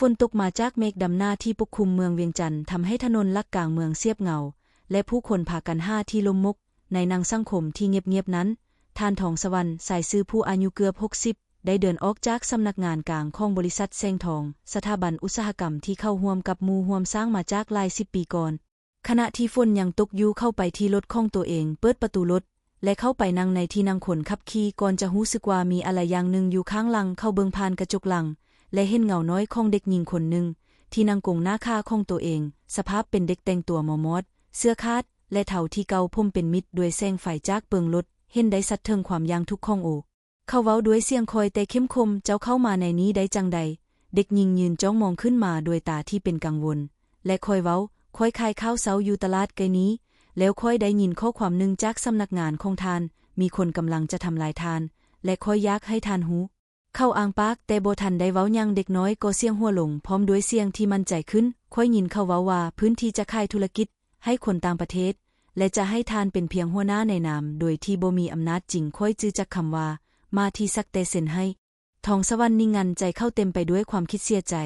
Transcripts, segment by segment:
ຝົນຕົກມາຈາກເມກດຳໜາທີ່ປົກຄຸມເມືອງວຽງຈັນ ທຳໃຫ້ຖະໜົນຫຼັກກາງເມືອງສຽບເຫງົາ ແລະ ຜູ້ຄົນພາກັນຫາທີ່ຫຼົບໝົບ. ໃນໜັງສັງຄົມທີ່ງຽບໆນັ້ນ, ທ່ານ ທອງສະຫວັນ ສາຍຊື່ ຜູ້ອາຍຸເກືອບຫົກສິບ ໄດ້ເດີນອອກຈາກສຳນັກງານກາງຂອງບໍລິສັດແສງທອງ, ສະຖາບັນອຸດສາຫະກຳທີ່ເຂົາຮ່ວມກັບໝູ່ຮ່ວມສ້າງມາຈາກຫຼາຍສິບປີກ່ອນ. ຂະນະທີ່ຝົນຍັງຕົກຢູ່, ເຂົ້າໄປທີ່ລົດຂອງຕົວເອງ, ເປີດປະຕູລົດ ແລະ ເຂົ້າໄປນັ່ງໃນທີ່ນັ່ງຄົນຂັບຂີ່ ກ່ອນຈະຮູ້ສຶກວ່າມີອະໄລຢ່າງໜຶ່ງຢູ່ຂ້າງຫຼັງ. ເຂົາເບິ່ງຜ່ານກະຈົກຫຼັງ ແລະ ເຫັນເຫງົານ້ອຍຂອງເດັກຍິງຄົນໜຶ່ງ ທີ່ນັ່ງກົງໜ້າຂາຂອງຕົວເອງ. ສະພາບເປັນເດັກແຕ່ງຕົວໝໍ່ມອດ, ເສື້ອຂາດ ແລະ ເທົາທີ່ເກົ່າ, ຜົມເປັນມິດດ້ວຍແສງໄຟຈາກເປິງລົດ. ເຫັນໄດ້ຊັດເຖິງຄວາມຢ່າງທຸກຂອງໂອ. ເຂົາເວົ້າດ້ວຍສຽງຄ່ອຍແຕ່ເຂັ້ມຂົມ, ເຈົ້າເຂົ້າມາໃນນີ້ໄດ້ຈັ່ງໃດ? ເດັກຍິງຢືນຈ້ອງມອງຂຶ້ນມາດ້ວຍຕາທີ່ເປັນກັງວົນ ແລະ ຄ່ອຍເວົ້າ, ຂ້ອຍຂາຍຂ້າວເຊົ້າຢູ່ຕະຫຼາດໃກ້ນີ້, ແລ້ວຂ້ອຍໄດ້ຍິນຂໍ້ຄວາມໜຶ່ງຈາກສຳນັກງານຂອງທ່ານ, ມີຄົນກຳລັງຈະທຳລາຍທ່ານ ແລະ ຂ້ອຍຢາກໃຫ້ທ່ານຮູ້. ເຂົາອ້າປາກ, ແຕ່ບໍ່ທັນໄດ້ເວົ້າຫຍັງ, ເດັກນ້ອຍກໍສຽງຫົວລົງ ພ້ອມດ້ວຍສຽງທີ່ໝັ້ນໃຈຂຶ້ນ. ຂ້ອຍຍິນເຂົາເວົ້າວ່າ ພື້ນທີ່ຈະຂາຍທຸລະກິດໃຫ້ຄົນຕ່າງປະເທດ ແລະ ຈະໃຫ້ທ່ານເປັນພຽງຫົວໜ້າໃນນາມ ໂດຍທີ່ບໍ່ມີອຳນາດຈິງ. ຂ້ອຍຈື່ຈັກຄຳວ່າ ມາທີ່ສັກແຕ່ເຊັນໃຫ້. ທອງສະຫວັນນິ່ງງັນ, ໃຈເຂົາເຕັມໄປດ້ວຍຄວາມຄິດເສຍໃຈ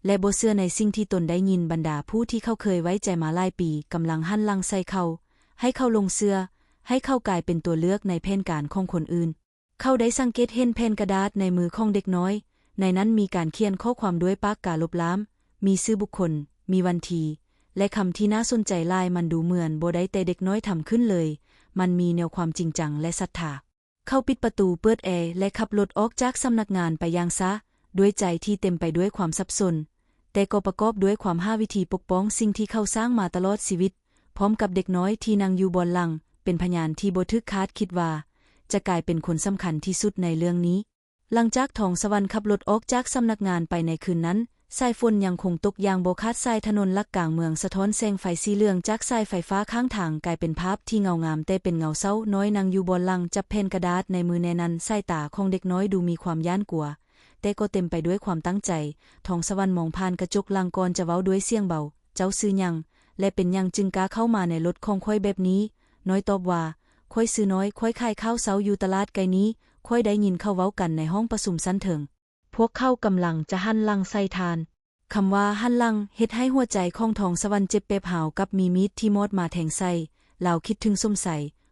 ແລະ ບໍ່ເຊື່ອໃນສິ່ງທີ່ຕົນໄດ້ຍິນ. ບັນດາຜູ້ທີ່ເຂົາເຄີຍໄວ້ໃຈມາຫຼາຍປີ ກຳລັງຫັນຫຼັງໃສ່ເຂົາ, ໃຫ້ເຂົາຫຼົງເຊື່ອ, ໃຫ້ເຂົາກາຍເປັນຕົວເລືອກໃນແຜນການຂອງຄົນອື່ນ. ເຂົາໄດ້ສັງເກດເຫັນແຜ່ນກະດາດໃນມືຂອງເດັກນ້ອຍ, ໃນນັ້ນມີການຂຽນຂໍ້ຄວາມດ້ວຍປາກກາລົບລ້າມ, ມີຊື່ບຸກຄົນ, ມີວັນທີ ແລະ ຄຳທີ່ໜ້າສົນໃຈຫຼາຍ. ມັນດູເໝືອນບໍ່ໄດ້ແຕ່ເດັກນ້ອຍທຳຂຶ້ນເລີຍ, ມັນມີແນວຄວາມຈິງຈັງ ແລະ ສັດທາ. ເຂົາປິດປະຕູ, ເປີດແອ ແລະ ຂັບລົດອອກຈາກສຳນັກງານໄປຢ່າງຊ້າ, ດ້ວຍໃຈທີ່ເຕັມໄປດ້ວຍຄວາມສັບສົນ, ແຕ່ກໍປະກອບດ້ວຍຄວາມຫາວິທີປົກປ້ອງສິ່ງທີ່ເຂົາສ້າງມາຕະຫຼອດຊີວິດ. ພ້ອມກັບເດັກນ້ອຍທີ່ນັ່ງຢູ່ບ່ອນຫຼັງ ເປັນພະຍານທີ່ບໍ່ຖືກຄາດຄິດວ່າຈະກາຍເປັນຄົນສຳຄັນທີ່ສຸດໃນເລື່ອງນີ້. ຫຼັງຈາກທອງສະຫວັນຂັບລົດອອກຈາກສຳນັກງານໄປໃນຄືນນັ້ນ, ສາຍຝົນຍັງຄົງຕົກຢ່າງບໍ່ຂາດສາຍ. ຖະໜົນຫຼັກກາງເມືອງສະທ້ອນແສງໄຟສີເຫຼືອງຈາກສາຍໄຟຟ້າຂ້າງທາງ, ກາຍເປັນພາບທີ່ເງົາງາມແຕ່ເປັນເງົາເສົ້າ. ນ້ອຍນັ່ງຢູ່ບ່ອນຫຼັງ, ຈັບແຜ່ນກະດາດໃນມືແນ່ນໜາ, ສາຍຕາຂອງເດັກນ້ອຍດູມີຄວາມຢ້ານກົວ ແຕ່ກໍເຕັມໄປດ້ວຍຄວາມຕັ້ງໃຈ. ທອງສະຫວັນມອງຜ່ານກະຈົກຫຼັງ ກ່ອນຈະເວົ້າດ້ວຍສຽງເບົາ, ເຈົ້າຊື່ຫຍັງ ແລະ ເປັນຫຍັງຈຶ່ງກ້າເຂົ້າມາໃນລົດຂອງຂ້ອຍແບບນີ້? ນ້ອຍຕອບວ່າ, ຂ້ອຍຊື່ນ້ອຍ, ຂ້ອຍຂາຍຂ້າວເຊົ້າຢູ່ຕະຫຼາດໃກ້ນີ້. ຂ້ອຍໄດ້ຍິນເຂົາເວົ້າກັນໃນຫ້ອງປະຊຸມຊັ້ນເທິງ. ພວກເຂົາກຳລັງຈະຫັນຫຼັງໃສ່ທ່ານ. ຄຳວ່າຫັນຫຼັງເຮັດໃຫ້ຫົວໃຈຂອງທອງສະຫວັນເຈັບແປບ ຮາວກັບມີມີດທີ່ມອດມາແທງໃສ່. ລາວຄິດເຖິງສົມໄຊ,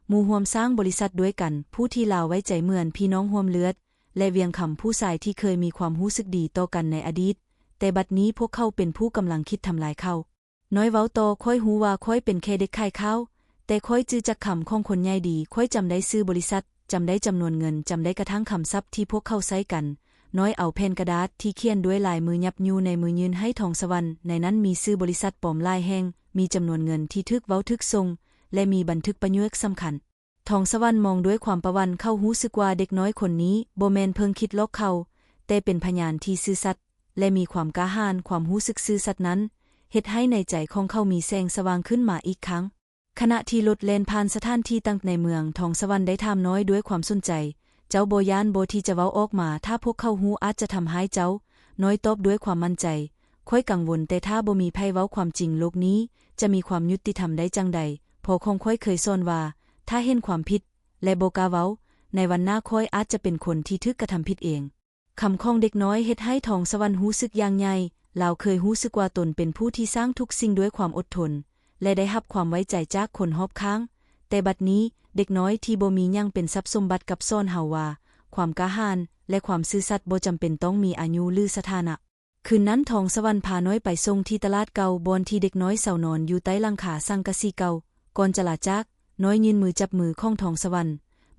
ໝູ່ຮ່ວມສ້າງບໍລິສັດດ້ວຍກັນ, ຜູ້ທີ່ລາວໄວ້ໃຈເໝືອນພີ່ນ້ອງຮ່ວມເລືອດ, ແລະ ວຽງຄຳ, ຜູ້ຊາຍທີ່ເຄີຍມີຄວາມຮູ້ສຶກດີຕໍ່ກັນໃນອະດີດ, ແຕ່ບັດນີ້ພວກເຂົາເປັນຜູ້ກຳລັງຄິດທຳລາຍເຂົາ. ນ້ອຍເວົ້າຕໍ່, ຂ້ອຍຮູ້ວ່າຂ້ອຍເປັນແຄ່ເດັກຂາຍຂ້າວ, ແຕ່ຂ້ອຍຈື່ຈັກຄຳຂອງຄົນໃຫຍ່ດີ. ຂ້ອຍຈຳໄດ້ຊື່ບໍລິສັດ, ຈຳໄດ້ຈຳນວນເງິນ, ຈຳໄດ້ກະທັ່ງຄຳສັບທີ່ພວກເຂົາໃຊ້ກັນ. ນ້ອຍເອົາແຜ່ນກະດາດທີ່ຂຽນດ້ວຍລາຍມືຫຍັບຢູ່ໃນມືຍື່ນໃຫ້ທອງສະຫວັນ. ໃນນັ້ນມີຊື່ບໍລິສັດປອມຫຼາຍແຫ່ງ, ມີຈຳນວນເງິນທີ່ຖືກເວົ້າຖືກສົ່ງ ແລະ ມີບັນທຶກປະໂຫຍດສຳຄັນ. ທອງສະຫວັນມອງດ້ວຍຄວາມປະຫວັ່ນ, ເຂົາຮູ້ສຶກວ່າເດັກນ້ອຍຄົນນີ້ບໍ່ແມ່ນເພິ່ງຄິດຫຼອກເຂົາ, ແຕ່ເປັນພະຍານທີ່ຊື່ສັດ ແລະ ມີຄວາມກ້າຫານ. ຄວາມຮູ້ສຶກຊື່ສັດນັ້ນເຮັດໃຫ້ໃນໃຈຂອງເຂົາມີແສງສະຫວ່າງຂຶ້ນມາອີກຄັ້ງ. ຂະນະທີ່ລົດແລ່ນຜ່ານສະຖານທີ່ຕ່າງໃນເມືອງ, ທອງສະຫວັນໄດ້ຖາມນ້ອຍດ້ວຍຄວາມສົນໃຈ, ເຈົ້າບໍ່ຢ້ານບໍ່ທີ່ຈະເວົ້າອອກມາ? ຖ້າພວກເຂົາຮູ້ອາດຈະທຳຮ້າຍເຈົ້າ. ນ້ອຍຕອບດ້ວຍຄວາມໝັ້ນໃຈ, ຂ້ອຍກັງວົນ, ແຕ່ຖ້າບໍ່ມີໃຜເວົ້າຄວາມຈິງ, ໂລກນີ້ຈະມີຄວາມຍຸຕິທຳໄດ້ຈັ່ງໃດ? ພໍ່ຂອງຂ້ອຍເຄີຍສອນວ່າ ຖ້າເຫັນຄວາມຜິດ ແລະ ບໍ່ກ້າເວົ້າ, ໃນວັນໜ້າຂ້ອຍອາດຈະເປັນຄົນທີ່ຖືກກະທຳຜິດເອງ. ຄຳຂອງເດັກນ້ອຍເຮັດໃຫ້ທອງສະຫວັນຮູ້ສຶກຢ່າງໃຫຍ່. ລາວເຄີຍຮູ້ສຶກວ່າຕົນເປັນຜູ້ທີ່ສ້າງທຸກສິ່ງດ້ວຍຄວາມອົດທົນ ແລະ ໄດ້ຮັບຄວາມໄວ້ໃຈຈາກຄົນຮອບຂ້າງ. ແຕ່ບັດນີ້, ເດັກນ້ອຍທີ່ບໍ່ມີຫຍັງເປັນຊັບສົມບັດ ກັບສອນເຮົາວ່າ ຄວາມກ້າຫານ ແລະ ຄວາມຊື່ສັດບໍ່ຈຳເປັນຕ້ອງມີອາຍຸ ຫຼື ສະຖານະ. ຄືນນັ້ນ, ທອງສະຫວັນພານ້ອຍໄປສົ່ງທີ່ຕະຫຼາດເກົ່າ, ບ່ອນທີ່ເດັກນ້ອຍເຊົານອນຢູ່ໃຕ້ຫຼັງຄາສັງກະສີເກົ່າ. ກ່ອນຈະລາຈາກ, ນ້ອຍຍື່ນມືຈັບມືຂອງທອງສະຫວັນ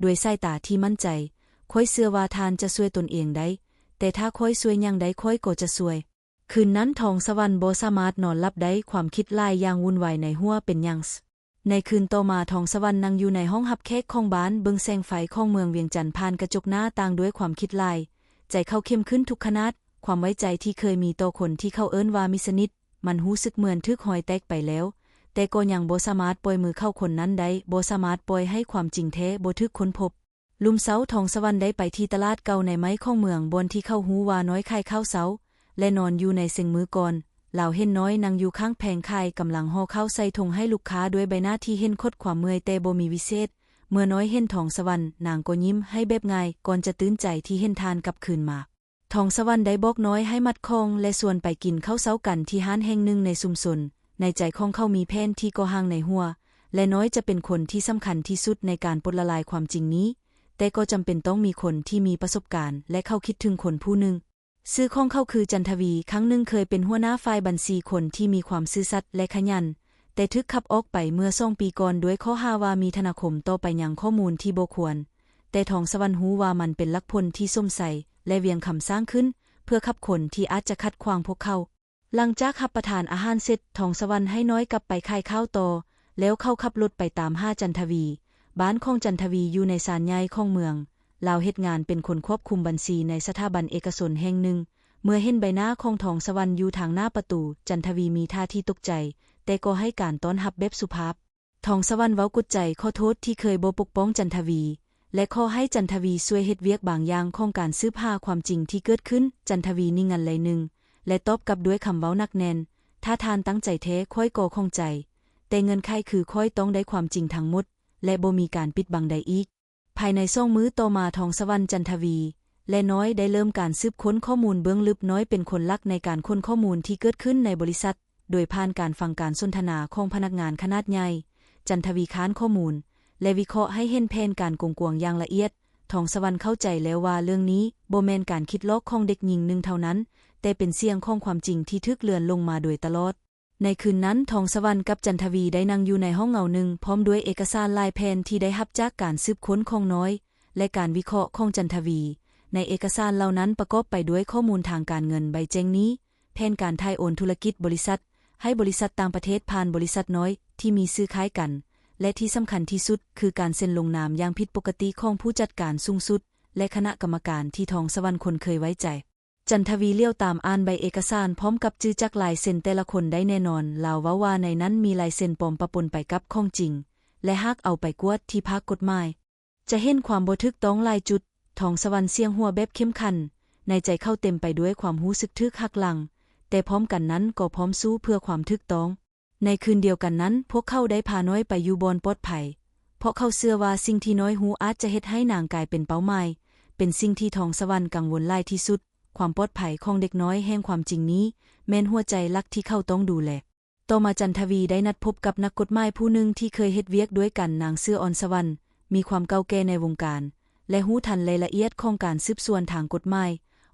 ດ້ວຍສາຍຕາທີ່ໝັ້ນໃຈ. ຂ້ອຍເຊື່ອວ່າທ່ານຈະຊ່ວຍຕົນເອງໄດ້, ແຕ່ຖ້າຂ້ອຍຊ່ວຍຫຍັງໄດ້, ຂ້ອຍກໍຈະຊ່ວຍ. ຄືນນັ້ນ, ທອງສະຫວັນບໍ່ສາມາດນອນຫຼັບໄດ້, ຄວາມຄິດຫຼາຍຢ່າງວຸ່ນວາຍໃນຫົວເປັນຫຍັງ. ໃນຄືນຕໍ່ມາ, ທອງສະຫວັນນັ່ງຢູ່ໃນຫ້ອງຮັບແຂກຂອງບ້ານ, ເບິ່ງແສງໄຟຂອງເມືອງວຽງຈັນຜ່ານກະຈົກໜ້າຕ່າງດ້ວຍຄວາມຄິດຫຼາຍ. ໃຈເຂົາເຂັ້ມຂຶ້ນທຸກຂະນາດ. ຄວາມໄວ້ໃຈທີ່ເຄີຍມີຕໍ່ຄົນທີ່ເຂົາເອີ້ນວ່າມິດສະໜິດ, ມັນຮູ້ສຶກເໝືອນຖືກຮອຍແຕກໄປແລ້ວ, ແຕ່ກໍຍັງບໍ່ສາມາດປ່ອຍມືເຂົາຄົນນັ້ນໄດ້, ບໍ່ສາມາດປ່ອຍໃຫ້ຄວາມຈິງແທ້ບໍ່ຖືກຄົ້ນພົບ. ລຸມເຊົ້າ, ທອງສະຫວັນໄດ້ໄປທີ່ຕະຫຼາດເກົ່າໃນໄມ້ຂອງເມືອງ, ບ່ອນທີ່ເຂົາຮູ້ວ່ານ້ອຍຂາຍຂ້າວເຊົ້າ ແລະ ນອນຢູ່ໃນເຊັງມື້ກ່ອນ. ລາວເຫັນນ້ອຍນັ່ງຢູ່ຂ້າງແຜງຂາຍ, ກຳລັງຫໍ່ເຂົ້າໃສ່ຖົງໃຫ້ລູກຄ້າດ້ວຍໃບໜ້າທີ່ເຫັນຂອດຄວາມເມື່ອຍແຕ່ບໍ່ມີວິເສດ. ເມື່ອນ້ອຍເຫັນທອງສະຫວັນ, ນາງກໍຍິ້ມໃຫ້ແບບງ່າຍ, ກ່ອນຈະຕື່ນໃຈທີ່ເຫັນທ່ານກັບຄືນມາ. ທອງສະຫວັນໄດ້ບອກນ້ອຍໃຫ້ມັດຂອງ ແລະ ຊວນໄປກິນເຂົ້າເຊົ້າກັນທີ່ຮ້ານແຫ່ງໜຶ່ງໃນຊຸມຊົນ. ໃນໃຈຂອງເຂົາມີແຜນທີ່ກໍ່ຮ່າງໃນຫົວ ແລະ ນ້ອຍຈະເປັນຄົນທີ່ສຳຄັນທີ່ສຸດໃນການປົດລະລາຍຄວາມຈິງນີ້, ແຕ່ກໍຈຳເປັນຕ້ອງມີຄົນທີ່ມີປະສົບການ ແລະ ເຂົາຄິດເຖິງຄົນຜູ້ໜຶ່ງ. ຊື່ຂອງເຂົາຄື ຈັນທະວີ, ຄັ້ງໜຶ່ງເຄີຍເປັນຫົວໜ້າຝ່າຍບັນຊີ, ຄົນທີ່ມີຄວາມຊື່ສັດ ແລະ ຂະຫຍັນ, ແຕ່ຖືກຂັບອອກໄປເມື່ອສອງປີກ່ອນດ້ວຍຂໍ້ຫາວ່າມີທະນາຄົມຕໍ່ໄປຍັງຂໍ້ມູນທີ່ບໍ່ຄວນ. ແຕ່ທອງສະຫວັນຮູ້ວ່າມັນເປັນຫຼັກພົນທີ່ສົມໄຊ ແລະ ວຽງຄຳສ້າງຂຶ້ນ ເພື່ອຂັບຄົນທີ່ອາດຈະຂັດຂວາງພວກເຂົາ. ຫຼັງຈາກຮັບປະທານອາຫານເສັດ, ທອງສະຫວັນໃຫ້ນ້ອຍກັບໄປຂາຍຂ້າວຕໍ່, ແລ້ວເຂົາຂັບລົດໄປຕາມຫາຈັນທະວີ. ບ້ານຂອງຈັນທະວີຢູ່ໃນຊານໃຫຍ່ຂອງເມືອງ. ລາວເຮັດງານເປັນຄົນຄວບຄຸມບັນຊີໃນສະຖາບັນເອກະຊົນແຫ່ງໜຶ່ງ. ເມື່ອເຫັນໃບໜ້າຂອງທອງສະຫວັນຢູ່ທາງໜ້າປະຕູ, ຈັນທະວີມີທ່າທີຕົກໃຈ, ແຕ່ກໍໃຫ້ການຕ້ອນຮັບແບບສຸພາບ. ທອງສະຫວັນເວົ້າກົດໃຈຂໍໂທດທີ່ເຄີຍບໍ່ປົກປ້ອງຈັນທະວີ ແລະ ຂໍໃຫ້ຈັນທະວີຊ່ວຍເຮັດວຽກບາງຢ່າງຂອງການສືບຫາຄວາມຈິງທີ່ເກີດຂຶ້ນ. ຈັນທະວີຍິງງັນໄລ່ໜຶ່ງ ແລະ ຕອບກັບດ້ວຍຄຳເວົ້າໜັກແໜ້ນ, ຖ້າທ່ານຕັ້ງໃຈແທ້, ຂ້ອຍກໍຂອງໃຈ, ແຕ່ເງື່ອນໄຂຄືຂ້ອຍຕ້ອງໄດ້ຄວາມຈິງທັງໝົດ ແລະ ບໍ່ມີການປິດບັງໃດອີກ. ພາຍໃນສອງມື້ຕໍ່ມາ, ທອງສະຫວັນ, ຈັນທະວີ ແລະ ນ້ອຍໄດ້ເລີ່ມການສືບຄົ້ນຂໍ້ມູນເບື້ອງລຶບ. ນ້ອຍເປັນຄົນຫຼັກໃນການຄົ້ນຂໍ້ມູນທີ່ເກີດຂຶ້ນໃນບໍລິສັດ, ໂດຍຜ່ານການຟັງການສົນທະນາຂອງພະນັກງານຂະໜາດໃຫຍ່. ຈັນທະວີຄ້ານຂໍ້ມູນ ແລະ ວິເຄາະໃຫ້ເຫັນແຜນການກົງກວາງຢ່າງລະອຽດ. ທອງສະຫວັນເຂົ້າໃຈແລ້ວວ່າເລື່ອງນີ້ບໍ່ແມ່ນການຄິດລອກຂອງເດັກຍິງໜຶ່ງເທົ່ານັ້ນ, ແຕ່ເປັນສຽງຂອງຄວາມຈິງທີ່ຖືກເລື່ອນລົງມາໂດຍຕະຫຼອດ. ໃນຄືນນັ້ນ, ທອງສະຫວັນກັບຈັນທະວີໄດ້ນັ່ງຢູ່ໃນຫ້ອງເງົາໜຶ່ງ, ພ້ອມດ້ວຍເອກະສານຫຼາຍແຜ່ນທີ່ໄດ້ຮັບຈາກການສືບຄົ້ນຂອງນ້ອຍ ແລະ ການວິເຄາະຂອງຈັນທະວີ. ໃນເອກະສານເຫຼົ່ານັ້ນປະກອບໄປດ້ວຍຂໍ້ມູນທາງການເງິນ, ໃບແຈ້ງໜີ້, ແຜນການຖ່າຍໂອນທຸລະກິດບໍລິສັດ ໃຫ້ບໍລິສັດຕ່າງປະເທດຜ່ານບໍລິສັດນ້ອຍທີ່ມີຊື່ຄ້າຍກັນ ແລະ ທີ່ສຳຄັນທີ່ສຸດ ຄືການເຊັນລົງນາມຢ່າງຜິດປົກກະຕິຂອງຜູ້ຈັດການສູງສຸດ ແລະ ຄະນະກຳມະການທີ່ທອງສະຫວັນຄົນເຄີຍໄວ້ໃຈ. ຈັນທະວີຫຼຽວຕາມອ່ານໃບເອກະສານພ້ອມກັບຈື່ຈັກລາຍເຊັນແຕ່ລະຄົນໄດ້ແນ່ນອນ. ລາວເວົ້າວ່າໃນນັ້ນມີລາຍເຊັນປອມປະປົນໄປກັບຂອງຈິງ ແລະ ຫາກເອົາໄປກວດທີ່ພາກກົດໝາຍ ຈະເຫັນຄວາມບໍ່ຖືກຕ້ອງຫຼາຍຈຸດ. ທອງສະຫວັນສຽງຫົວແບບເຂັ້ມຂັນ, ໃນໃຈເຂົາເຕັມໄປດ້ວຍຄວາມຮູ້ສຶກຖືກຫັກຫຼັງ, ແຕ່ພ້ອມກັນນັ້ນກໍພ້ອມສູ້ເພື່ອຄວາມຖືກຕ້ອງ. ໃນຄືນດຽວກັນນັ້ນ, ພວກເຂົາໄດ້ພານ້ອຍໄປຢູ່ບ່ອນປອດໄພ, ເພາະເຂົາເຊື່ອວ່າສິ່ງທີ່ນ້ອຍຮູ້ອາດຈະເຮັດໃຫ້ນາງກາຍເປັນເປົ້າໝາຍ. ເປັນສິ່ງທີ່ທອງສະຫວັນກັງວົນຫຼາຍທີ່ສຸດ. ຄວາມປອດໄພຂອງເດັກນ້ອຍແຫ່ງຄວາມຈິງນີ້ ແມ່ນຫົວໃຈຫຼັກທີ່ເຂົາຕ້ອງດູແລ. ຕໍ່ມາ ຈັນທະວີໄດ້ນັດພົບກັບນັກກົດໝາຍຜູ້ໜຶ່ງທີ່ເຄີຍເຮັດວຽກດ້ວຍກັນ. ນາງຊື່ ອອນສະຫວັນ, ມີຄວາມເກົ່າແກ່ໃນວົງການ ແລະ ຮູ້ທັນລາຍລະອຽດຂອງການສືບສວນທາງກົດໝາຍ.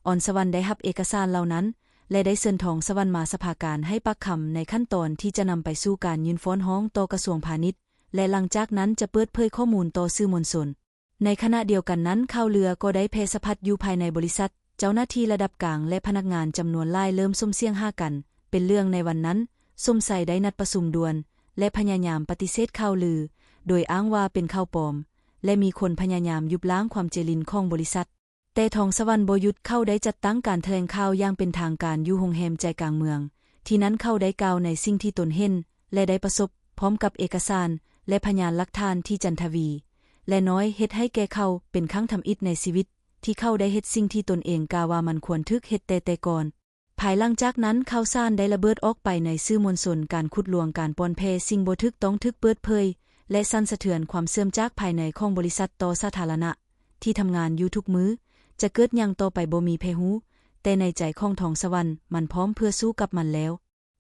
ອອນສະຫວັນໄດ້ຮັບເອກະສານເຫຼົ່ານັ້ນ ແລະ ໄດ້ເຊີນທອງສະຫວັນມາສະພາການໃຫ້ປາກຄຳໃນຂັ້ນຕອນທີ່ຈະນຳໄປສູ່ການຍື່ນຟ້ອງຮ້ອງຕໍ່ກະຊວງພານິດ ແລະ ຫຼັງຈາກນັ້ນຈະເປີດເຜີຍຂໍ້ມູນຕໍ່ສື່ມວນຊົນ. ໃນຂະນະດຽວກັນນັ້ນ, ຂ່າວເຫຼືອກໍໄດ້ແຜ່ສະພັດຢູ່ພາຍໃນບໍລິສັດ. ເຈົ້າໜ້າທີ່ລະດັບກາງ ແລະ ພະນັກງານຈຳນວນຫຼາຍເລີ່ມສົ່ງສຽງຫາກັນ. ເປັນເລື່ອງໃນວັນນັ້ນ, ສົມໄຊໄດ້ນັດປະຊຸມດ່ວນ ແລະ ພະຍາຍາມປະຕິເສດຂ່າວລື, ໂດຍອ້າງວ່າເປັນຂ່າວປອມ ແລະ ມີຄົນພະຍາຍາມຍຸບລ້າງຄວາມເຈລິນຂອງບໍລິສັດ. ແຕ່ທອງສະຫວັນບໍ່ຢຸດ, ເຂົາໄດ້ຈັດຕັ້ງການຖະແຫຼງຂ່າວຢ່າງເປັນທາງການຢູ່ໂຮງແຮມໃຈກາງເມືອງ. ທີ່ນັ້ນເຂົາໄດ້ກ່າວໃນສິ່ງທີ່ຕົນເຫັນ ແລະ ໄດ້ປະສົບ, ພ້ອມກັບເອກະສານ ແລະ ພະຍານຫຼັກຖານທີ່ຈັນທະວີ ແລະ ນ້ອຍເຮັດໃຫ້ແກ່ເຂົາ. ເປັນຄັ້ງທຳອິດໃນຊີວິດທີ່ເຂົາໄດ້ເຮັດສິ່ງທີ່ຕົນເອງກ່າວວ່າມັນຄວນຖືກເຮັດແຕ່ແຕ່ກ່ອນ. ພາຍຫຼັງຈາກນັ້ນ, ຂ່າວສານໄດ້ລະເບີດອອກໄປໃນສື່ມວນຊົນ, ການຂຸດລວງ, ການປ່ອນແຜ່ສິ່ງບໍ່ຖືກຕ້ອງຖືກເປີດເຜີຍ ແລະ ສັ່ນສະເທືອນ. ຄວາມເຊື່ອມຈາກພາຍໃນຂອງບໍລິສັດຕໍ່ສາທາລະນະ ທີ່ທຳງານຢູ່ທຸກມື້ ຈະເກີດຫຍັງຕໍ່ໄປບໍ່ມີໃຜຮູ້, ແຕ່ໃນໃຈຂອງທອງສະຫວັນ, ມັນພ້ອມເພື່ອສູ້ກັບມັນແລ້ວ.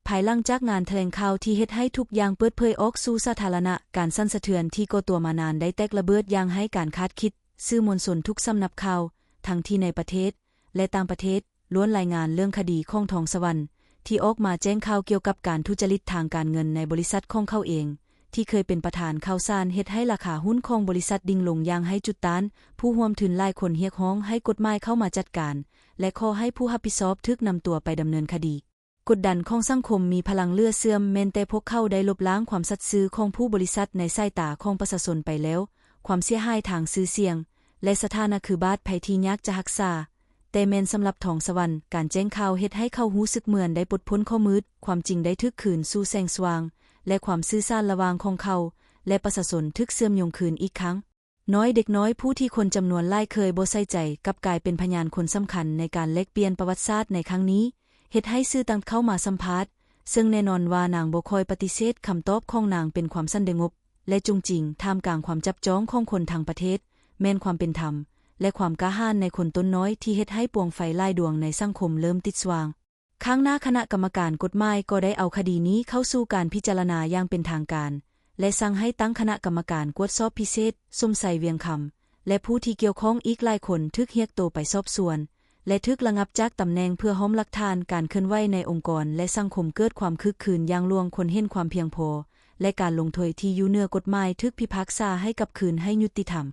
ພາຍຫຼັງຈາກງານຖະແຫຼງຂ່າວທີ່ເຮັດໃຫ້ທຸກຢ່າງເປີດເຜີຍອອກສູ່ສາທາລະນະ, ການສັ່ນສະເທືອນທີ່ກໍ່ຕົວມານານໄດ້ແຕກລະເບີດຢ່າງໄຮ້ການຄາດຄິດ. ສື່ມວນຊົນທຸກສຳນັກຂ່າວ, ທັງທີ່ໃນປະເທດ ແລະ ຕ່າງປະເທດ, ລ້ວນລາຍງານເລື່ອງຄະດີຂອງທອງສະຫວັນ ທີ່ອອກມາແຈ້ງຂ່າວກ່ຽວກັບການທຸຈະລິດທາງການເງິນໃນບໍລິສັດຂອງເຂົາເອງ. ທີ່ເຄີຍເປັນປະທານຂ່າວສານເຮັດໃຫ້ລາຄາຫຸ້ນຂອງບໍລິສັດດິ່ງລົງຢ່າງໄຮ້ຈຸດຕ້ານ. ຜູ້ຮ່ວມທຶນຫຼາຍຄົນຮຽກຮ້ອງໃຫ້ກົດໝາຍເຂົ້າມາຈັດການ ແລະ ຂໍໃຫ້ຜູ້ຮັບຜິດຊອບຖືກນຳຕົວໄປດຳເນີນຄະດີ. ກົດດັນຂອງສັງຄົມມີພະລັງເຫຼືອເຊື່ອມ. ແມ່ນແຕ່ພວກເຂົາໄດ້ລົບລ້າງຄວາມສັດຊື່ຂອງຜູ້ບໍລິສັດໃນສາຍຕາຂອງປະຊາຊົນໄປແລ້ວ, ຄວາມເສຍຫາຍທາງຊື່ສຽງ ແລະ ສະຖານະຄືບາດແຜທີ່ຍາກຈະຮັກສາ. ແຕ່ແມ່ນສຳລັບທອງສະຫວັນ, ການແຈ້ງຂ່າວເຮັດໃຫ້ເຂົາຮູ້ສຶກເໝືອນໄດ້ປົດພົ້ນຂໍ້ມືດ, ຄວາມຈິງໄດ້ຖືກຄືນສູ່ແສງສະຫວ່າງ ແລະ ຄວາມສື່ສານລະຫວ່າງຂອງເຂົາ ແລະ ປະຊາຊົນຖືກເຊື່ອມໂຍງຄືນອີກຄັ້ງ. ນ້ອຍເດັກນ້ອຍຜູ້ທີ່ຄົນຈຳນວນຫຼາຍເຄີຍບໍ່ໃສ່ໃຈ ກັບກາຍເປັນພະຍານຄົນສຳຄັນໃນການແລກປ່ຽນປະຫວັດສາດໃນຄັ້ງນີ້, ເຮັດໃຫ້ສື່ຕ່າງເຂົ້າມາສຳພາດ, ເຊິ່ງແນ່ນອນວ່ານາງບໍ່ຄ່ອຍປະຕິເສດ. ຄຳຕອບຂອງນາງເປັນຄວາມສັນສະຫງົບ ແລະ ຈຸງຈິງ, ທ່າມກາງຄວາມຈັບຈ້ອງຂອງຄົນທັງປະເທດ, ແມ່ນຄວາມເປັນທຳ ແລະ ຄວາມກ້າຫານໃນຄົນຕົນນ້ອຍທີ່ເຮັດໃຫ້ປວງໄຟຫຼາຍດວງໃນສັງຄົມເລີ່ມຕິດສວ່າງ. ຄັ້ງໜ້າຄະນະກຳມະການກົດໝາຍກໍໄດ້ເອົາຄະດີນີ້ເຂົ້າສູ່ການພິຈາລະນາຢ່າງເປັນທາງການ ແລະ ສັ່ງໃຫ້ຕັ້ງຄະນະກຳມະການກວດສອບພິເສດ ສົມໄຊ ວຽງຄຳ ແລະ ຜູ້ທີ່ກ່ຽວຂ້ອງອີກຫຼາຍຄົນຖືກຮຽກໂຕໄປສອບສວນ ແລະ ຖືກລະງັບຈາກຕຳແໜ່ງເພື່ອຫ້ອມຫຼັກຖານການເຄື່ອນໄຫວໃນອົງກອນ ແລະ ສັງຄົມເກີດຄວາມຄຶກຄື້ນຢ່າງຫຼວງ ຄົນເຫັນຄວາມພຽງພໍ ແລະ ການລົງໂທດທີ່ຢູ່ເໜືອກົດໝາຍຖືກພິພາກສາໃຫ້ກັບຄືນໃຫ້ຍຸຕິທຳ.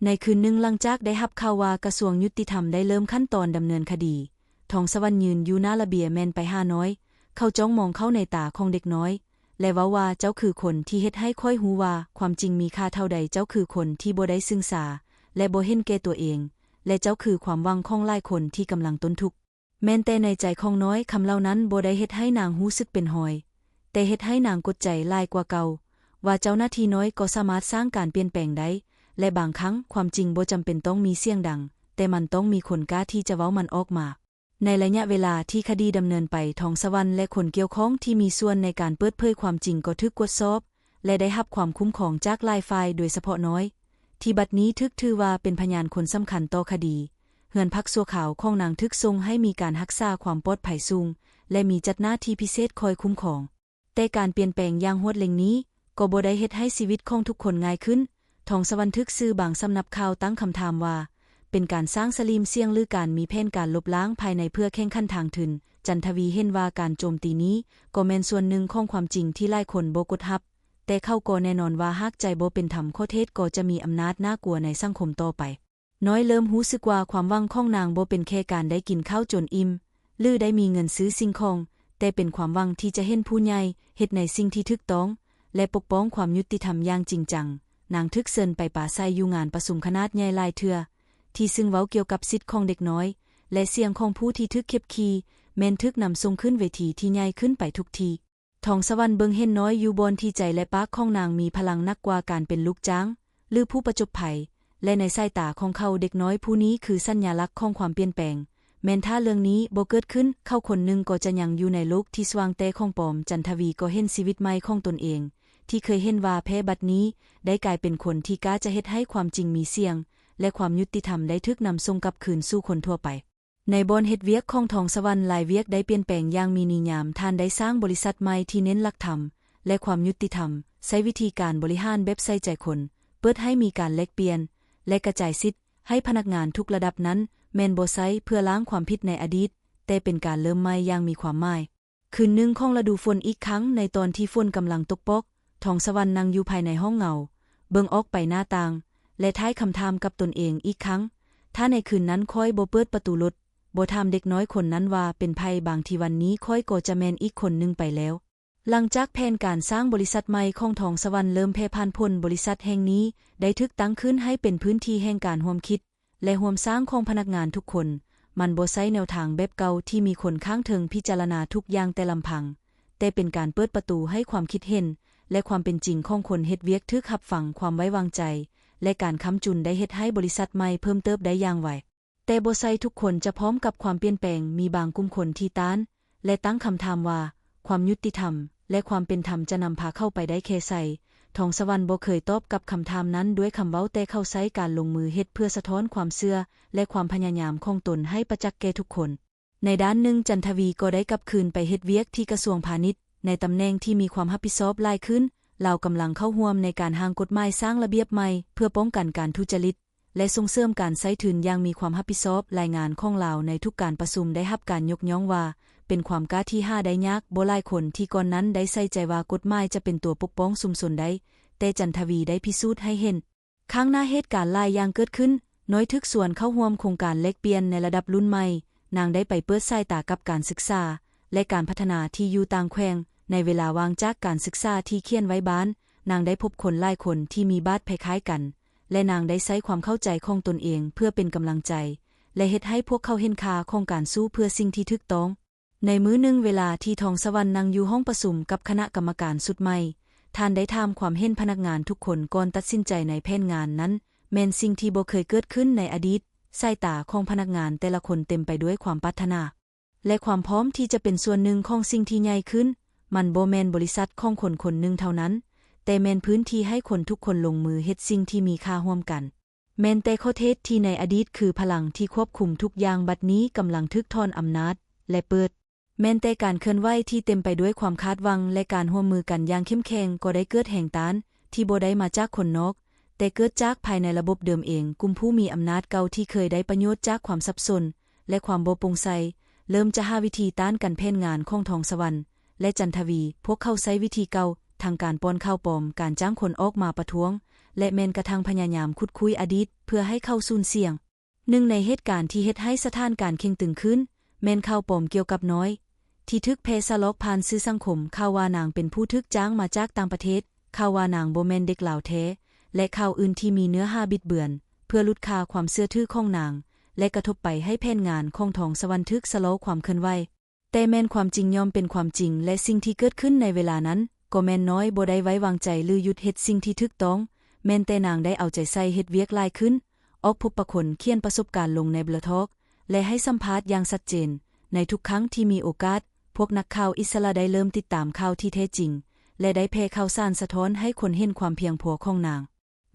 ໃນຄືນໜຶ່ງຫຼັງຈາກໄດ້ຮັບຂ່າວວ່າກະຊວງຍຸຕິທຳໄດ້ເລີ່ມຂັ້ນຕອນດຳເນີນຄະດີ, ທອງສະຫວັນຢືນຢູ່ໜ້າລະບຽແມ່ນໄປຫານ້ອຍ, ເຂົາຈ້ອງມອງເຂົ້າໃນຕາຂອງເດັກນ້ອຍ ແລະ ເວົ້າວ່າ ເຈົ້າຄືຄົນທີ່ເຮັດໃຫ້ຂ້ອຍຮູ້ວ່າຄວາມຈິງມີຄ່າເທົ່າໃດ, ເຈົ້າຄືຄົນທີ່ບໍ່ໄດ້ສຶກສາ ແລະ ບໍ່ເຫັນແກ່ຕົວເອງ ແລະ ເຈົ້າຄືຄວາມຫວັງຂອງຫຼາຍຄົນທີ່ກຳລັງທົນທຸກ. ແມ່ນແຕ່ໃນໃຈຂອງນ້ອຍ, ຄຳເຫຼົ່ານັ້ນບໍ່ໄດ້ເຮັດໃຫ້ນາງຮູ້ສຶກເປັນຮອຍ, ແຕ່ເຮັດໃຫ້ນາງກົດໃຈຫຼາຍກວ່າເກົ່າ, ວ່າເຈົ້າໜ້າທີ່ນ້ອຍກໍສາມາດສ້າງການປ່ຽນແປງໄດ້, ແລະ ບາງຄັ້ງຄວາມຈິງບໍ່ຈຳເປັນຕ້ອງມີສຽງດັງ, ແຕ່ມັນຕ້ອງມີຄົນກ້າທີ່ຈະເວົ້າມັນອອກມາ. ໃນໄລຍະເວລາທີ່ຄະດີດຳເນີນໄປ, ທອງສະຫວັນ ແລະ ຄົນກ່ຽວຂ້ອງທີ່ມີສ່ວນໃນການເປີດເຜີຍຄວາມຈິງກໍຖືກກວດສອບ ແລະ ໄດ້ຮັບຄວາມຄຸ້ມຄອງຈາກຫຼາຍຝ່າຍ, ໂດຍສະເພາະນ້ອຍ ທີ່ບັດນີ້ຖືກຖືວ່າເປັນພະຍານຄົນສຳຄັນຕໍ່ຄະດີ. ເຮືອນພັກຊົ່ວຄາວຂອງນາງຖືກສົ່ງໃຫ້ມີການຮັກສາຄວາມປອດໄພສູງ ແລະ ມີຈັດໜ້າທີ່ພິເສດຄອຍຄຸ້ມຄອງ. ແຕ່ການປ່ຽນແປງຢ່າງຮວດເລັ່ງນີ້ກໍບໍ່ໄດ້ເຮັດໃຫ້ຊີວິດຂອງທຸກຄົນງ່າຍຂຶ້ນ. ທອງສະຫວັນຖືກສື່ບາງສຳນັກຂ່າວຕັ້ງຄຳຖາມວ່າ ເປັນການສ້າງສະຫຼີມສ່ຽງ ຫຼື ການມີແຜນການລົບລ້າງພາຍໃນເພື່ອແຂ່ງຂັນທາງທຶນ. ຈັນທະວີເຫັນວ່າການໂຈມຕີນີ້ກໍແມ່ນສ່ວນໜຶ່ງຂອງຄວາມຈິງທີ່ຫຼາຍຄົນບໍ່ກົດຮັບ, ແຕ່ເຂົາກໍແນ່ນອນວ່າຫາກໃຈບໍ່ເປັນທຳ, ຂໍເທດກໍຈະມີອຳນາດໜ້າກົວໃນສັງຄົມຕໍ່ໄປ. ນ້ອຍເລີ່ມຮູ້ສຶກວ່າຄວາມຫວັງຂອງນາງບໍ່ເປັນແຄ່ການໄດ້ກິນເຂົ້າຈົນອີ່ມ ຫຼື ໄດ້ມີເງິນຊື້ສິ່ງຂອງ, ແຕ່ເປັນຄວາມຫວັງທີ່ຈະເຫັນຜູ້ໃຫຍ່ເຮັດໃນສິ່ງທີ່ຖືກຕ້ອງ ແລະ ປົກປ້ອງຄວາມຍຸຕິທຳຢ່າງຈິງຈັງ. ນາງຖືກເຊີນໄປປາໄສຢູ່ງານປະຊຸມຂະໜາດໃຫຍ່ຫຼາຍເທື່ອ, ທີ່ຊຶ່ງເວົ້າກ່ຽວກັບສິດຂອງເດັກນ້ອຍ ແລະ ສຽງຂອງຜູ້ທີ່ຖືກເຂັບຂີ່ ແມ່ນຖືກນຳສົ່ງຂຶ້ນເວທີທີ່ໃຫຍ່ຂຶ້ນໄປທຸກທີ່. ທອງສະຫວັນເບິ່ງເຫັນນ້ອຍຢູ່ບ່ອນທີ່ໃຈ ແລະ ປາກຂອງນາງມີພະລັງໜັກກວ່າການເປັນລູກຈ້າງ ຫຼື ຜູ້ປະຈົບໄພ, ແລະ ໃນສາຍຕາຂອງເຂົາ, ເດັກນ້ອຍຜູ້ນີ້ຄືສັນຍາລັກຂອງຄວາມປ່ຽນແປງ. ແມ່ນຖ້າເລື່ອງນີ້ບໍ່ເກີດຂຶ້ນ, ເຂົາຄົນໜຶ່ງກໍຈະຍັງຢູ່ໃນໂລກທີ່ສະຫວ່າງແຕ່ຂອງປອມ. ຈັນທະວີກໍເຫັນຊີວິດໃໝ່ຂອງຕົນເອງ ທີ່ເຄີຍເຫັນວ່າແພ້, ບັດນີ້ໄດ້ກາຍເປັນຄົນທີ່ກ້າຈະເຮັດໃຫ້ຄວາມຈິງມີສຽງ ແລະ ຄວາມຍຸຕິທຳໄດ້ຖືກນຳສົ່ງກັບຄືນສູ່ຄົນທົ່ວໄປ. ໃນບ່ອນເຮັດວຽກຂອງທອງສະຫວັນ, ຫຼາຍວຽກໄດ້ປ່ຽນແປງຢ່າງມີນິຍາມ. ທ່ານໄດ້ສ້າງບໍລິສັດໃໝ່ທີ່ເນັ້ນຫຼັກທຳ ແລະ ຄວາມຍຸຕິທຳ, ໃຊ້ວິທີການບໍລິຫານແບບໃສ່ໃຈຄົນ, ເປີດໃຫ້ມີການແລກປ່ຽນ ແລະ ກະຈາຍສິດໃຫ້ພະນັກງານທຸກລະດັບ. ນັ້ນແມ່ນບໍ່ໃຊ້ເພື່ອລ້າງຄວາມຜິດໃນອະດີດ, ແຕ່ເປັນການເລີ່ມໃໝ່ຢ່າງມີຄວາມໝາຍ. ຄືນໜຶ່ງຂອງລະດູຝົນອີກຄັ້ງ, ໃນຕອນທີ່ຝົນກຳລັງຕົກປອກ, ທອງສະຫວັນນັ່ງຢູ່ພາຍໃນຫ້ອງເງົາ, ເບິ່ງອອກໄປໜ້າຕ່າງ ແລະ ຖ່າຍຄຳຖາມກັບຕົນເອງອີກຄັ້ງ, ຖ້າໃນຄືນນັ້ນຂ້ອຍບໍ່ເປີດປະຕູລົດ, ບໍ່ຖາມເດັກນ້ອຍຄົນນັ້ນວ່າເປັນໃຜ, ບາງທີວັນນີ້ຂ້ອຍກໍຈະແມ່ນອີກຄົນໜຶ່ງໄປແລ້ວ. ຫຼັງຈາກແຜນການສ້າງບໍລິສັດໃໝ່ຂອງທອງສະຫວັນເລີ່ມແຜ່ຜ່ານພົ້ນ, ບໍລິສັດແຫ່ງນີ້ໄດ້ຖືກຕັ້ງຂຶ້ນໃຫ້ເປັນພື້ນທີ່ແຫ່ງການຮ່ວມຄິດ ແລະ ຮ່ວມສ້າງຂອງພະນັກງານທຸກຄົນ. ມັນບໍ່ໃຊ້ແນວທາງແບບເກົ່າທີ່ມີຄົນຂ້າງເທິງພິຈາລະນາທຸກຢ່າງແຕ່ລຳພັງ, ແຕ່ເປັນການເປີດປະຕູໃຫ້ຄວາມຄິດເຫັນ ແລະ ຄວາມເປັນຈິງຂອງຄົນເຮັດວຽກຖືກຮັບຟັງ, ຄວາມໄວ້ວາງໃຈ ແລະ ການຄ້ຳຈຸນໄດ້ເຮັດໃຫ້ບໍລິສັດໃໝ່ເພີ່ມເຕີບໄດ້ຢ່າງໄວ. ແຕ່ບໍ່ໃຊ່ທຸກຄົນຈະພ້ອມກັບຄວາມປ່ຽນແປງ, ມີບາງກຸ່ມຄົນທີ່ຕ້ານ ແລະ ຕັ້ງຄຳຖາມວ່າ ຄວາມຍຸຕິທຳ ແລະ ຄວາມເປັນທຳຈະນຳພາເຂົາໄປໄດ້ແຄ່ໃສ? ທອງສະຫວັນບໍ່ເຄີຍຕອບກັບຄຳຖາມນັ້ນດ້ວຍຄຳເວົ້າ, ແຕ່ເຂົາໃຊ້ການລົງມືເຮັດເພື່ອສະທ້ອນຄວາມເຊື່ອ ແລະ ຄວາມພະຍາຍາມຂອງຕົນໃຫ້ປະຈັກແກ່ທຸກຄົນ. ໃນດ້ານໜຶ່ງ, ຈັນທະວີກໍໄດ້ກັບຄືນໄປເຮັດວຽກທີ່ກະຊວງພານິດ ໃນຕຳແໜ່ງທີ່ມີຄວາມຮັບຜິດຊອບຫຼາຍຂຶ້ນ. ລາວກຳລັງເຂົ້າຮ່ວມໃນການຮ່າງກົດໝາຍສ້າງລະບຽບໃໝ່ເພື່ອປ້ອງກັນການທຸຈະລິດ ແລະ ສົ່ງເສີມການໃຊ້ທຶນຢ່າງມີຄວາມຮັບຜິດຊອບ. ລາຍງານຂອງລາວໃນທຸກການປະຊຸມໄດ້ຮັບການຍົກຍ້ອງວ່າ ເປັນຄວາມກ້າທີ່ຫາໄດ້ຍາກ. ບໍ່ຫຼາຍຄົນທີ່ກ່ອນນັ້ນໄດ້ໃສ່ໃຈວ່າກົດໝາຍຈະເປັນຕົວປົກປ້ອງຊຸມຊົນໄດ້, ແຕ່ຈັນທະວີໄດ້ພິສູດໃຫ້ເຫັນ. ຄັ້ງໜ້າເຫດການຫຼາຍຢ່າງເກີດຂຶ້ນ, ນ້ອຍຖືກຊວນເຂົ້າຮ່ວມໂຄງການແລກປ່ຽນໃນລະດັບລຸ້ນໃໝ່, ນາງໄດ້ໄປເປີດສາຍຕາກັບການສຶກສາ ແລະ ການພັດທະນາທີ່ຢູ່ຕ່າງແຂວງ. ໃນເວລາວ່າງຈາກການສຶກສາທີ່ຂຽນໄວ້ບ້ານ, ນາງໄດ້ພົບຄົນຫຼາຍຄົນທີ່ມີບາດແຜຄ້າຍກັນ ແລະ ນາງໄດ້ໃຊ້ຄວາມເຂົ້າໃຈຂອງຕົນເອງເພື່ອເປັນກຳລັງໃຈ ແລະ ເຮັດໃຫ້ພວກເຂົາເຫັນຄ່າຂອງການສູ້ເພື່ອສິ່ງທີ່ຖືກຕ້ອງ. ໃນມື້ໜຶ່ງເວລາທີ່ທອງສະຫວັນນັ່ງຢູ່ຫ້ອງປະຊຸມກັບຄະນະກຳມະການຊຸດໃໝ່, ທ່ານໄດ້ຖາມຄວາມເຫັນພະນັກງານທຸກຄົນກ່ອນຕັດສິນໃຈໃນແຜນງານ. ນັ້ນແມ່ນສິ່ງທີ່ບໍ່ເຄີຍເກີດຂຶ້ນໃນອະດີດ. ສາຍຕາຂອງພະນັກງານແຕ່ລະຄົນເຕັມໄປດ້ວຍຄວາມປາດຖະໜາ ແລະ ຄວາມພ້ອມທີ່ຈະເປັນສ່ວນໜຶ່ງຂອງສິ່ງທີ່ໃຫຍ່ຂຶ້ນ. ມັນບໍ່ແມ່ນບໍລິສັດຂອງຄົນຄົນໜຶ່ງເທົ່ານັ້ນ, ແຕ່ແມ່ນພື້ນທີ່ໃຫ້ຄົນທຸກຄົນລົງມືເຮັດສິ່ງທີ່ມີຄ່າຮ່ວມກັນ. ແມ່ນແຕ່ຂໍເທດທີ່ໃນອະດີດຄືພະລັງທີ່ຄວບຄຸມທຸກຢ່າງ ບັດນີ້ກຳລັງຖືກຖອນອຳນາດ ແລະ ເປີດ. ແມ່ນແຕ່ການເຄື່ອນໄຫວທີ່ເຕັມໄປດ້ວຍຄວາມຄາດຫວັງ ແລະ ການຮ່ວມມືກັນຢ່າງເຂັ້ມແຂງ ກໍໄດ້ເກີດແຮງຕ້ານທີ່ບໍ່ໄດ້ມາຈາກຄົນນອກ, ແຕ່ເກີດຈາກພາຍໃນລະບົບເດີມເອງ. ກຸ່ມຜູ້ມີອຳນາດເກົ່າທີ່ເຄີຍໄດ້ປະໂຫຍດຈາກຄວາມສັບສົນ ແລະ ຄວາມບໍ່ໂປ່ງໃສ ເລີ່ມຈະຫາວິທີຕ້ານກັນແຜນງານຂອງທອງສະຫວັນ ແລະ ຈັນທະວີ. ພວກເຂົາໃຊ້ວິທີເກົ່າ, ທັງການປ້ອນຂ່າວປອມ, ການຈ້າງຄົນອອກມາປະທ້ວງ ແລະ ແມ່ນກະທັ່ງພະຍາຍາມຂຸດຄຸຍອະດີດເພື່ອໃຫ້ເຂົາສູນສຽງ. ໜຶ່ງໃນເຫດການທີ່ເຮັດໃຫ້ສະຖານການເຄັ່ງຕຶງຂຶ້ນ ແມ່ນຂ່າວປອມກ່ຽວກັບນ້ອຍ ທີ່ຖືກແຜ່ສະຫຼອກຜ່ານສື່ສັງຄົມ. ຂ່າວວ່ານາງເປັນຜູ້ຖືກຈ້າງມາຈາກຕ່າງປະເທດ, ຂ່າວວ່ານາງບໍ່ແມ່ນເດັກລາວແທ້ ແລະ ຂ່າວອື່ນທີ່ມີເນື້ອຫາບິດເບືອນ ເພື່ອຫຼຸດຄ່າຄວາມເຊື່ອຖືຂອງນາງ ແລະ ກະທົບໄປໃຫ້ແຜນງານຂອງທອງສະຫວັນຖືກຊະລໍຄວາມເຄື່ອນໄຫວ. ແຕ່ແມ່ນຄວາມຈິງຍ່ອມເປັນຄວາມຈິງ ແລະ ສິ່ງທີ່ເກີດຂຶ້ນໃນເວລານັ້ນ ກໍແມ່ນນ້ອຍບໍ່ໄດ້ໄວ້ວາງໃຈ ຫຼື ຢຸດເຮັດສິ່ງທີ່ຖືກຕ້ອງ, ແມ່ນແຕ່ນາງໄດ້ເອົາໃຈໃສ່ເຮັດວຽກຫຼາຍຂຶ້ນ, ອອກພົບປະຄົນ, ຂຽນປະສົບການລົງໃນບລັອກ ແລະ ໃຫ້ສຳພາດຢ່າງຊັດເຈນ. ໃນທຸກຄັ້ງທີ່ມີໂອກາດ, ພວກນັກຂ່າວອິດສະຫຼະໄດ້ເລີ່ມຕິດຕາມຂ່າວທີ່ແທ້ຈິງ ແລະ ໄດ້ແຜ່ຂ່າວສານສະທ້ອນໃຫ້ຄົນເຫັນຄວາມພຽງພໍຂອງນາງ.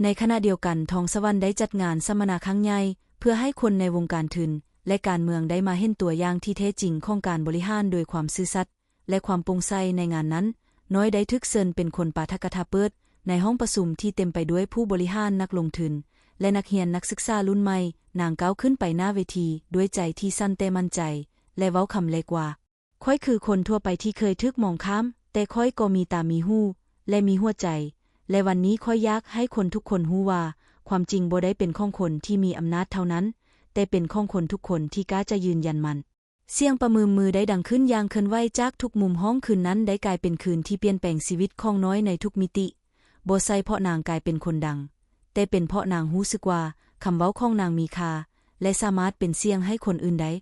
ໃນຂະນະດຽວກັນ, ທອງສະຫວັນໄດ້ຈັດງານສຳມະນາຄັ້ງໃຫຍ່ ເພື່ອໃຫ້ຄົນໃນວົງການທຶນ ແລະ ການເມືອງໄດ້ມາເຫັນຕົວຢ່າງທີ່ແທ້ຈິງຂອງການບໍລິຫານໂດຍຄວາມຊື່ສັດ ແລະ ຄວາມໂປ່ງໃສ. ໃນງານນັ້ນ, ນ້ອຍໄດ້ຖືກເຊີນເປັນຄົນປາຖະກະຖາເປີດ. ໃນຫ້ອງປະຊຸມທີ່ເຕັມໄປດ້ວຍຜູ້ບໍລິຫານ, ນັກລົງທຶນ ແລະ ນັກຮຽນນັກສຶກສາລຸ້ນໃໝ່, ນາງກ້າວຂຶ້ນໄປໜ້າເວທີດ້ວຍໃຈທີ່ສັ່ນແຕ່ໝັ້ນໃຈ ແລະ ເວົ້າຄຳແລກວ່າ, ຂ້ອຍຄືຄົນທົ່ວໄປທີ່ເຄີຍຖືກມອງຂ້າມ, ແຕ່ຂ້ອຍກໍມີຕາມີຫູ ແລະ ມີຫົວໃຈ, ແລະ ວັນນີ້ຂ້ອຍຢາກໃຫ້ຄົນທຸກຄົນຮູ້ວ່າ ຄວາມຈິງບໍ່ໄດ້ເປັນຂອງຄົນທີ່ມີອຳນາດເທົ່ານັ້ນ, ແຕ່ເປັນຂອງຄົນທຸກຄົນທີ່ກ້າຈະຢືນຢັນມັນ. ສຽງປະມືມມືໄດ້ດັງຂຶ້ນຢ່າງເຄື່ອນໄຫວຈາກທຸກມຸມຫ້ອງ. ຄືນນັ້ນໄດ້ກາຍເປັນຄືນທີ່ປ່ຽນແປງຊີວິດຂອງນ້ອຍໃນທຸກມິຕິ. ບໍ່ໃຊ່ເພາະນາງກາຍເປັນຄົນດັງ, ແຕ່ເປັນເພາະນາງຮູ້ສຶກວ່າ ຄຳເວົ້າຂອງນາງມີຄ່າ ແລະ ສາມາດເປັນສຽງໃຫ້ຄົນອື່ນໄດ້.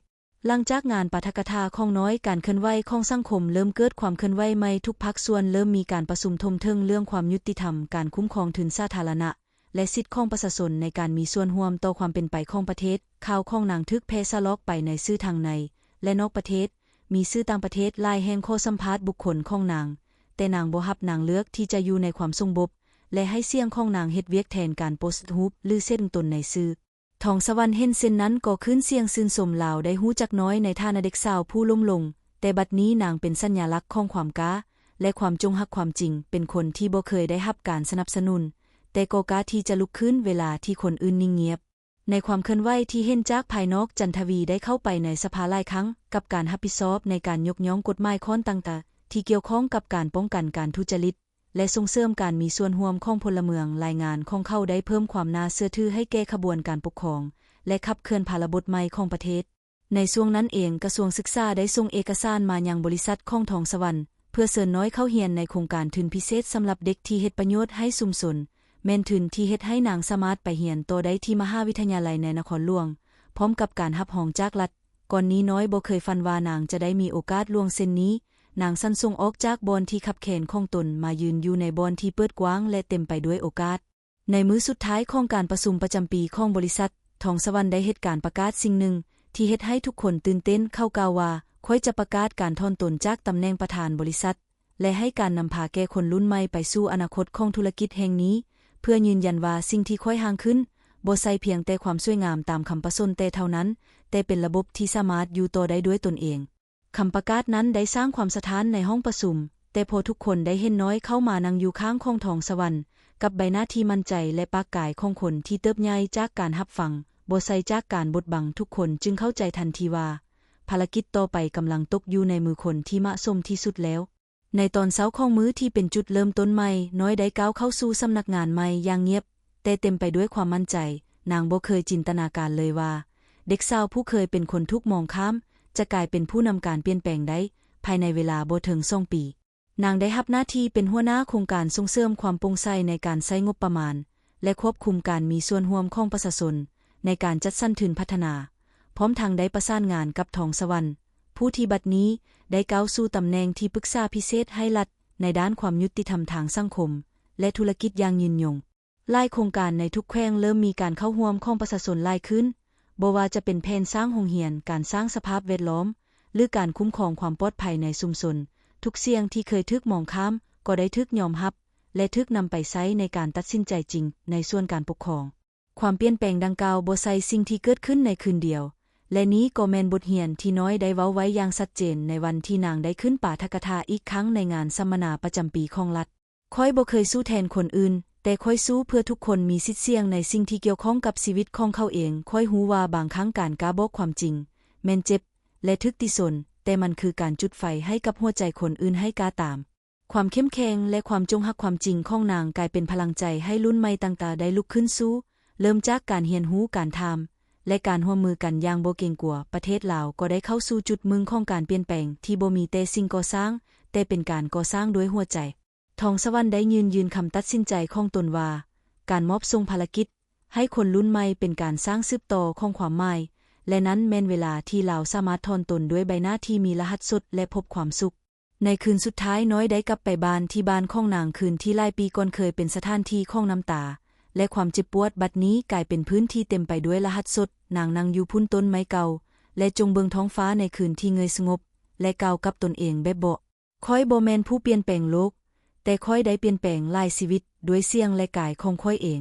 ຫຼັງຈາກງານປາຖະກະຖາຂອງນ້ອຍ, ການເຄື່ອນໄຫວຂອງສັງຄົມເລີ່ມເກີດຄວາມເຄື່ອນໄຫວໃໝ່. ທຸກພາກສ່ວນເລີ່ມມີການປະຊຸມຖົມເຖິງເລື່ອງຄວາມຍຸຕິທຳ, ການຄຸ້ມຄອງທຶນສາທາລະນະ ແລະ ສິດຂອງປະຊາຊົນໃນການມີສ່ວນຮ່ວມຕໍ່ຄວາມເປັນໄປຂອງປະເທດ. ຂ່າວຂອງນາງຖືກແຜ່ສະຫຼອກໄປໃນສື່ທັງໃນ ແລະ ນອກປະເທດ. ມີສື່ຕ່າງປະເທດຫຼາຍແຫ່ງຂໍສຳພາດບຸກຄົນຂອງນາງ, ແຕ່ນາງບໍ່ຮັບ. ນາງເລືອກທີ່ຈະຢູ່ໃນຄວາມສົງບົບ ແລະ ໃຫ້ສຽງຂອງນາງເຮັດວຽກແທນການໂພສຮູບ ຫຼື ເສັງຕົນໃນສື່. ທອງສະຫວັນເຫັນເຊັ່ນນັ້ນກໍຄື້ນສຽງຊື່ນຊົມ. ລາວໄດ້ຮູ້ຈັກນ້ອຍໃນຖານະເດັກສາວຜູ້ລົ້ມລົງ, ແຕ່ບັດນີ້ນາງເປັນສັນຍາລັກຂອງຄວາມກ້າ ແລະ ຄວາມຈົງຮັກຄວາມຈິງ, ເປັນຄົນທີ່ບໍ່ເຄີຍໄດ້ຮັບການສະໜັບສະໜູນ, ແຕ່ກໍກ້າທີ່ຈະລຸກຂຶ້ນເວລາທີ່ຄົນອື່ນນິ່ງງຽບ. ໃນຄວາມເຄື່ອນໄຫວທີ່ເຫັນຈາກພາຍນອກ, ຈັນທະວີໄດ້ເຂົ້າໄປໃນສະພາຫຼາຍຄັ້ງ, ກັບການຮັບຜິດຊອບໃນການຍົກຍ້ອງກົດໝາຍຂ້ອນຕ່າງໆ ທີ່ກ່ຽວຂ້ອງກັບການປ້ອງກັນການທຸຈະລິດ ແລະ ສົ່ງເສີມການມີສ່ວນຮ່ວມຂອງພົນລະເມືອງ. ລາຍງານຂອງເຂົາໄດ້ເພີ່ມຄວາມໜ້າເຊື່ອຖືໃຫ້ແກ່ຂະບວນການປົກຄອງ ແລະ ຂັບເຄື່ອນພາລະບົດໃໝ່ຂອງປະເທດ. ໃນຊ່ວງນັ້ນເອງ, ກະຊວງສຶກສາໄດ້ສົ່ງເອກະສານມາຍັງບໍລິສັດຂອງທອງສະຫວັນ ເພື່ອເຊີນນ້ອຍເຂົ້າຮຽນໃນໂຄງການທຶນພິເສດສຳລັບເດັກທີ່ເຮັດປະໂຫຍດໃຫ້ຊຸມຊົນ, ແມ່ນທຶນທີ່ເຮັດໃຫ້ນາງສາມາດໄປຮຽນຕໍ່ໄດ້ທີ່ມະຫາວິທະຍາໄລໃນນະຄອນຫຼວງ, ພ້ອມກັບການຮັບຮອງຈາກລັດ. ກ່ອນນີ້ນ້ອຍບໍ່ເຄີຍຝັນວ່ານາງຈະໄດ້ມີໂອກາດຫຼວງເຊັ່ນນີ້. ນາງສັນສົ່ງອອກຈາກບ່ອນທີ່ຄັບແຄນຂອງຕົນ ມາຢືນຢູ່ໃນບ່ອນທີ່ເປີດກວ້າງ ແລະ ເຕັມໄປດ້ວຍໂອກາດ. ໃນມື້ສຸດທ້າຍຂອງການປະຊຸມປະຈຳປີຂອງບໍລິສັດ, ທອງສະຫວັນໄດ້ເຮັດການປະກາດສິ່ງໜຶ່ງທີ່ເຮັດໃຫ້ທຸກຄົນຕື່ນເຕັ້ນ. ເຂົາກ່າວວ່າ, ຂ້ອຍຈະປະກາດການຖອນຕົນຈາກຕຳແໜ່ງປະທານບໍລິສັດ ແລະ ໃຫ້ການນຳພາແກ່ຄົນລຸ້ນໃໝ່ໄປສູ່ອະນາຄົດຂອງທຸລະກິດແຫ່ງນີ້, ເພື່ອຢືນຢັນວ່າສິ່ງທີ່ຂ້ອຍຮ່າງຂຶ້ນ ບໍ່ໃຊ່ພຽງແຕ່ຄວາມສວຍງາມຕາມຄຳປະສົນແຕ່ເທົ່ານັ້ນ, ແຕ່ເປັນລະບົບທີ່ສາມາດຢູ່ຕໍ່ໄດ້ດ້ວຍຕົນເອງ. ຄຳປະກາດນັ້ນໄດ້ສ້າງຄວາມສະທ້ານໃນຫ້ອງປະຊຸມ, ແຕ່ພໍທຸກຄົນໄດ້ເຫັນນ້ອຍເຂົ້າມານັ່ງຢູ່ຂ້າງຂອງທອງສະຫວັນ, ກັບໃບໜ້າທີ່ໝັ້ນໃຈ ແລະ ປາກກາຍຂອງຄົນທີ່ເຕີບໃຫຍ່ຈາກການຮັບຟັງ, ບໍ່ໃຊ່ຈາກການບົດບັງ, ທຸກຄົນຈຶ່ງເຂົ້າໃຈທັນທີວ່າ ພາລະກິດຕໍ່ໄປກຳລັງຕົກຢູ່ໃນມືຄົນທີ່ເໝາະສົມທີ່ສຸດແລ້ວ. ໃນຕອນເຊົ້າຂອງມື້ທີ່ເປັນຈຸດເລີ່ມຕົ້ນໃໝ່, ນ້ອຍໄດ້ກ້າວເຂົ້າສູ່ສຳນັກງານໃໝ່ຢ່າງງຽບ, ແຕ່ເຕັມໄປດ້ວຍຄວາມໝັ້ນໃຈ. ນາງບໍ່ເຄີຍຈິນຕະນາການເລີຍວ່າ ເດັກສາວຜູ້ເຄີຍເປັນຄົນຖືກມອງຂ້າມ ຈະກາຍເປັນຜູ້ນຳການປ່ຽນແປງໄດ້ພາຍໃນເວລາບໍ່ເຖິງສອງປີ. ນາງໄດ້ຮັບໜ້າທີ່ເປັນຫົວໜ້າໂຄງການສົ່ງເສີມຄວາມໂປ່ງໃສໃນການໃຊ້ງົບປະມານ ແລະ ຄວບຄຸມການມີສ່ວນຮ່ວມຂອງປະຊາຊົນໃນການຈັດສັນທຶນພັດທະນາ, ພ້ອມທັງໄດ້ປະສານງານກັບທອງສະຫວັນ, ຜູ້ທີ່ບັດນີ້ໄດ້ກ້າວສູ່ຕຳແໜ່ງທີ່ປຶກສາພິເສດໃຫ້ລັດໃນດ້ານຄວາມຍຸຕິທຳທາງສັງຄົມ ແລະ ທຸລະກິດຢ່າງຍືນຍົງ. ຫຼາຍໂຄງການໃນທຸກແຂວງເລີ່ມມີການເຂົ້າຮ່ວມຂອງປະຊາຊົນຫຼາຍຂຶ້ນ, ບໍ່ວ່າຈະເປັນແຜນສ້າງໂຮງຮຽນ, ການສ້າງສະພາບແວດລ້ອມ, ຫຼື ການຄຸ້ມຄອງຄວາມປອດໄພໃນຊຸມຊົນ. ທຸກສຽງທີ່ເຄີຍຖືກມອງຂ້າມກໍໄດ້ຖືກຍອມຮັບ ແລະ ຖືກນຳໄປໃຊ້ໃນການຕັດສິນໃຈຈິງໃນສ່ວນການປົກຄອງ. ຄວາມປ່ຽນແປງດັ່ງກ່າວບໍ່ໃຊ່ສິ່ງທີ່ເກີດຂຶ້ນໃນຄືນດຽວ, ແລະນີ້ກໍແມ່ນບົດຮຽນທີ່ນ້ອຍໄດ້ເວົ້າໄວ້ຢ່າງຊັດເຈນໃນວັນທີ່ນາງໄດ້ຂຶ້ນປາຖະກະຖາອີກຄັ້ງໃນງານສຳມະນາປະຈຳປີຂອງລັດ. ຂ້ອຍບໍ່ເຄີຍສູ້ແທນຄົນອື່ນ, ແຕ່ຂ້ອຍສູ້ເພື່ອທຸກຄົນມີສິດສຽງໃນສິ່ງທີ່ກ່ຽວຂ້ອງກັບຊີວິດຂອງເຂົາເອງ. ຂ້ອຍຮູ້ວ່າບາງຄັ້ງການກ້າບອກຄວາມຈິງແມ່ນເຈັບ ແລະ ຖືກຕິຊົນ, ແຕ່ມັນຄືການຈຸດໄຟໃຫ້ກັບຫົວໃຈຄົນອື່ນໃຫ້ກ້າຕາມ. ຄວາມເຂັ້ມແຂງ ແລະ ຄວາມຈົງຮັກຄວາມຈິງຂອງນາງກາຍເປັນພະລັງໃຈໃຫ້ລຸ້ນໃໝ່ຕ່າງໆໄດ້ລຸກຂຶ້ນສູ້. ເລີ່ມຈາກການຮຽນຮູ້, ການຖາມ ແລະ ການຮ່ວມມືກັນຢ່າງບໍ່ເກງກົວ, ປະເທດລາວກໍໄດ້ເຂົ້າສູ່ຈຸດໜຶ່ງຂອງການປ່ຽນແປງທີ່ບໍ່ມີແຕ່ສິ່ງກໍ່ສ້າງ, ແຕ່ເປັນການກໍ່ສ້າງດ້ວຍຫົວໃຈ. ທອງສະຫວັນໄດ້ຍືນຢືນຄຳຕັດສິນໃຈຂອງຕົນວ່າ ການມອບສົ່ງພາລະກິດໃຫ້ຄົນລຸ້ນໃໝ່ເປັນການສ້າງສືບຕໍ່ຂອງຄວາມໝາຍ, ແລະ ນັ້ນແມ່ນເວລາທີ່ລາວສາມາດຖອນຕົນດ້ວຍໃບໜ້າທີ່ມີລະຫັດສົດ ແລະ ພົບຄວາມສຸກ. ໃນຄືນສຸດທ້າຍ, ນ້ອຍໄດ້ກັບໄປບ້ານທີ່ບ້ານຂອງນາງ, ຄືນທີ່ຫຼາຍປີກ່ອນເຄີຍເປັນສະຖານທີ່ຂອງນ້ຳຕາ ແລະ ຄວາມເຈັບປວດ, ບັດນີ້ກາຍເປັນພື້ນທີ່ເຕັມໄປດ້ວຍລະຫັດສົດ. ນາງນັ່ງຢູ່ພຸ້ນຕົ້ນໄມ້ເກົ່າ ແລະ ຈົ່ງເບິ່ງທ້ອງຟ້າໃນຄືນທີ່ເງີຍສະຫງົບ ແລະ ກ່າວກັບຕົນເອງແບບເບາະ, ຂ້ອຍບໍ່ແມ່ນຜູ້ປ່ຽນແປງໂລກ, ແຕ່ຂ້ອຍໄດ້ປ່ຽນແປງຫຼາຍຊີວິດດ້ວຍສຽງ ແລະ ກາຍຂອງຂ້ອຍເອງ.